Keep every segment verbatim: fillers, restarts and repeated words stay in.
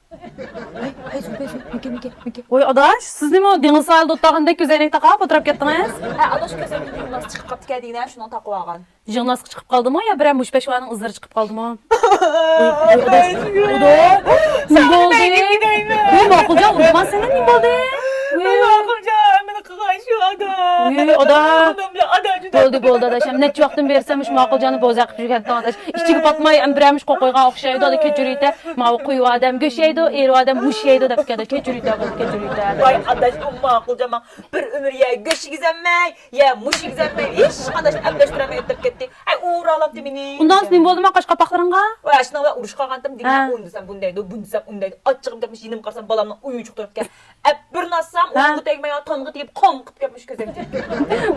ھەي، ھەي، زۇبەي، زۇبەي، مىكى، مىكى، مىكى. ۋاي ئاداش، سىز نېمە دېڭىز ساھىلىدا ئولتۇرغاندەك كۆزەينەك تاقاپ ئولتۇرۇپ كەتتىڭىز؟ ھە ئاداش، كۆزۈمدىن يىڭناس چىقىپ قاپتىكەن دېگىنە، شۇنىڭ تاقىۋالغان. يىڭناسقا چىقىپ قالدىمۇ يا بىرەر مۇشتپەشۋانىڭ ئىزلىرى چىقىپ قالدىمۇ؟ ۋاي ئاداش، ئاداش، نېمە بولدى؟ ۋاي ماقۇلجان، ئۇرما سېنى، نېمە بولدى؟ ۋاي ماقۇلجان، مېنى قىلغان شۇ ئاداش. ۋاي ئاداش. بولدى، بولدى ئاداش، ھەم نەچچە ۋاقىتتىن بېرى سەن مۇشۇ ماقۇلجاننى بوزەك قىلىپ يۈرگەنتىڭ ئاداش. ئىچىگە پاتماي ھەم بىرەر مۇشت قوقۇيغان ئوخشايدۇ، ھەدە كەچۈرۈۋېتە. ماۋۇ قويۇق ئادەم گۆش يەيدۇ، ئېرىق ئادەم مۇش يەيدۇ دەپتىكەن ئاداش، كەچۈرۈۋېتە، بولدى، كەچۈرۈۋېتە. ۋاي ئاداش، ئۇ ماقۇلجان ماڭا بىر ئۆمۈر يە گۆش يېگۈزەلمەي، يە مۇش يېگۈزەلمەي، ھېچقانداق ئەپلەشتۈرەلمەي ئۆتۈپ كەتتى. ئەي، ئورالامتى مېنى. ئۇنداق نېمە بولدى ما قاش قاپاقلىرىڭغا؟ ۋاي ئاشۇنىڭ بىلەن ئۇرۇشقا قالغانتىم دېگىن، ھە. ئۇنى دېسەم بۇنى دەيدۇ، بۇنى دېسەم ئۇنى دەيدۇ. ئاچچىقىم كەپمىش يېنىمغا قارىسام بالامنىڭ ئويۇنچۇقى تۇرۇپتىكەن. ئەپ بىرنى ئاتسام ھە. ئۇنىڭغا تەگمەي تامغا تېگىپ قان قىپ كەپمىش كۆزۈم.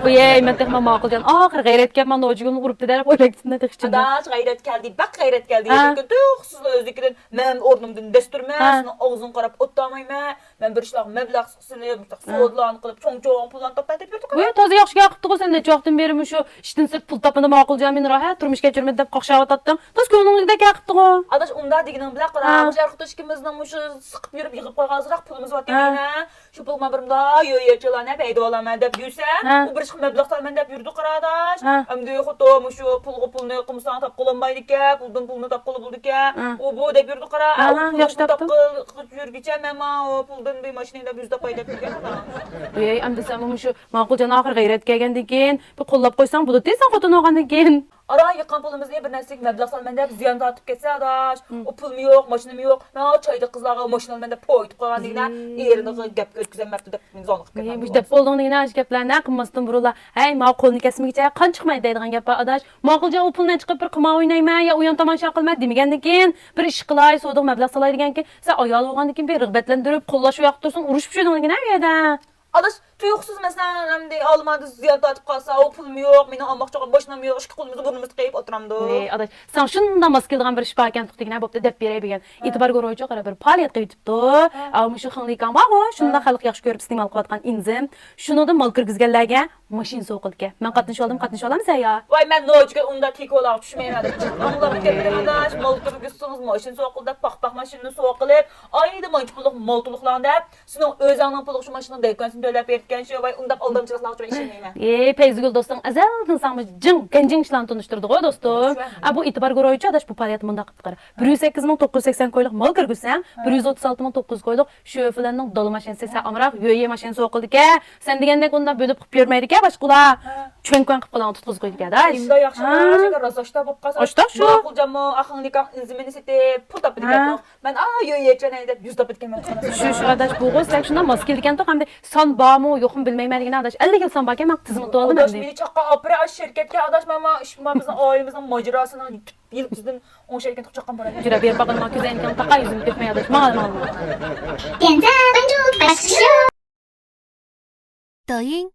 ۋىيەي، مەن تېخىمۇ ماقۇلجان ئاخىر غەيرەت كەپ مانا نوجىگۈلنى ئۇرۇپتۇ دەپ ئويلاپ كېتىپتىمەن تېخىچە. ئاداش، غەيرەت كەلدى، بەك غەيرەت كەلدى. ھە. لېكىن تۇيۇقسىزلا ئۆزلۈكىدىن مەن ئورنۇمدىن دەس تۇرىمەن، ھە. سېنىڭ ئاغزىڭغا قاراپ ئولتۇرالمايمەن. مەن بىر ئىشلارغا مەبلەغ سېلىپ، ھە. سودىلارنى قىلىپ، چوڭ-چوڭ پۇللارنى تاپاي دەپ يۈردۈم. ۋىي، تازا ياخشى گەپ قىپتىغۇ سەن، نەچچە ۋاقىتتىن بېرى مۇشۇ ئىشتىن سىرت پۇل تاپمىدى ماقۇلجان مېنى راھەت، تۇرمۇش كەچۈرمىدى دەپ قاقشاۋاتاتتىڭ. تازا كۆڭلۈڭدەك گەپ قىپتىغۇ. ئاداش، ئۇنداق دېگىنىڭ بىلەن قارا، ھە. مۇشۇ ئەر خوتۇن ئىككىمىزنىڭ مۇشۇ سىقىپ يۈرۈپ يىغىپ قالغان ئازراق پۇلىمىز باركەن ھە. دېگىنە. شۇ پۇلغا مەن بىر مۇنداق يۆيەچىلەرنى پەيدا ئالىمەن دەپ يۈرسە، ھە. ئۇ بىر ئىشقا مەبلەغ سالىمەن دەپ يۈردى قارا ئاداش. ھە. ئەمدى خوتۇن مۇشۇ پۇلغا پۇلنى قىلمىساڭ تاپقىلى بولمايدىكەن، پۇلدىن پۇلنى تاپقىلى بولىدىكەن. ھە. ئۇ بۇ دەپ يۈردى قارا. ھە، ئۇ ھە، پۇلنى ياخشى تاپتىڭ. تاپقىلى يۈرگۈچە مەن ماۋۇ پۇلدىن بىر ماشىنا ئېلىپ يۈز تاپاي دەپ يۈرگەن ئاداش. ۋىي، ئەمدى سەنمۇ مۇشۇ ماقۇلجان ئاخىر غەيرەتكە كەلگەندىن كېيىن، بىر قوللاپ قويساڭ بولاتتى سەن خوتۇن بولغاندىن كېيىن. ئاران يىغقان پۇلىمىزنى بىر نەرسىگە مەبلەغ سالىمەن دەپ زىيان تارتىپ كەتسە ئاداش. ھىم. ئۇ پۇلمۇ يوق، ماشىنىمۇ يوق. ماۋۇ چايدىق قىزلارغا ماشىنا ئالىمەن دەپ پوي ئېيتىپ قويغان دېگىنە. ھىم. ئېرىنىغا گەپ ئۆتكۈزەلمەپتۇ دەپ زوڭلۇق قىلىپ مېنى كەتمەپتۇ. بۇ دەپ بولدۇڭ دېگىنە ئاشۇ گەپلەرنى قىلماستىن بۇرۇنلا، ھەي، ماۋۇ قولنى كەسمىگىچە قان چىقمايدۇ دەيدىغان گەپ بار ئاداش. ماقۇلجان ئۇ پۇلنى چىقىپ بىر قىمار ئوينايمەن يا ئۇيان تاماشا قىلىمەن دېمىگەندىن كېيىن، بىر ئىش قىلاي، سودىغا مەبلەغ سالاي دېگەن كېيىن، سەن ئايال بولغاندىن كېيىن بىر رىغبەتلەندۈرۈپ، قوللاش ئۇياقتا تۇرسۇن، ئۇرۇشۇپ چۈشىدىڭ دېگىنە ئۇ يەردە. ئاداش، تۇيۇقسىز مەسىلەن، ئەمدى ئالىماندا زىيان تارتىپ قالسا، ئۇ پۇلمۇ يوق، مېنىڭ ئالماقچى بولغان ماشىناممۇ يوق، ئىككى قولىمىزدا بۇرنىمىزدا قېيىپ ئولتۇرامدۇ. ۋەي، ئاداش، ساڭا شۇنداق ماس كېلىدىغان بىر ئىش باركەن، توختىغىنە بوپتۇ، دەپ بېرەي بۈگۈن. ھە. ئېتىبار گۇرۇھىچۇ قارا بىر پائالىيەتكە ئۆتۈپتۇ. ھە. ئاۋۇ مۇشۇ خېڭلىكاڭ بارغۇ، شۇنداق ھە. خەلق ياخشى كۆرۈپ ئىستېمال قىلىۋاتقان ئىنزىم. شۇنىڭدىن مال كىرگۈزگەنلەرگە ماشىنا سوقىلىدىكەن. مەن قاتنىشىۋالدىم، قاتنىشىۋالامسەن يا؟ ۋاي، مەن نوچىگە ئۇنداق تېكىۋالاغا چۈشمەيمەن. ئاڭلاپ كەتمىدىڭ ئاداش، مال كىرگۈزسىڭىز ماشىنا سوقىلىدۇ دەپ، پاخ-پاخ ماشىنىنى سوقۇلۇپ، ئايدا مانچە پۇللۇق مال تولۇقلاڭ دەپ، سېنىڭ ئۆزۈڭنىڭ پۇلىغا شۇ ماشىنىنىڭ دەيكانسىنى تۆلەپ بېرىدىكەن شۇ. ۋاي، ئۇنداق ئالدامچىلىقلارغا ئىشەنمەيمەن. ئېي، پەيزىگۈل دوستۇڭ ئەزەلدىن ساڭا جىڭ، گەنجىڭ ئىشلارنى تونۇشتۇرىدىغۇ، دوستۇم. شۇ. ئا، بۇ ئېتىبار گۇرۇھىچۇ ئاداش بۇ پائالىيەتنى مۇنداق قىپتۇ قارا. بىر يۈز سەككىز مىڭ توققۇز يۈز سەكسەن كويلۇق مال كىرگۈزسەڭ، بىر يۈز ئوتتۇز ئالتە مىڭ توققۇز يۈز كويلۇق شۆفىلەننىڭ دالا ماشىنىسى سەن ئامراق يۆيە ماشىنا سوقۇلىدىكەن. سەن دېگەندەك ئۇنداق بۆلۈپ قىلىپ يۆرمەيدىكەن باشقىلار. ھە. چۈەنكۈن قىلىپ قالاڭ تۇتقۇزۇپ قويىدىكەن ئاداش. ئىمدا ياخشى ھە. ئاداش، ئاكا، راست ئاشتا بولۇپ قالسا. ئاشتا شۇ. ماقۇلجانمۇ ئاخىرىنى ئىنزىمىنى سېتىپ پۇل تاپىدىكەن. ھە. مەن ئا يۆيەچەن دەپ يۈز تاپىدىكەنمەن. شۇ، شۇ ئاداش، بۇغۇ سىلەر شۇنداق ماس كېلىدىكەنتۇق، ئەمدى سان بارمۇ يوقمۇ بىلمەيمەن دېگىن ئاداش. ئەللىك يىل سان باركەن، مەن تىزىملىتىۋالدىم ئاداش، ئەمدى. مېنى چاققان ئاپىرە ئاشۇ شىركەتكە ئاداش، ماما، ئىش، ما، بىزنىڭ ئائىلىمىزنىڭ ماجىراسىنىڭ يىلپىزىدىن ئوڭشايدىكەن، چاققان بارا. جۈرە بېرىپ باقىمەن، كۆزەينىكىڭ تاقا يۈزۈمنى تۆكمەي ئاداش. ماڭا، ماڭا، ماڭا. 点赞关注开始。抖音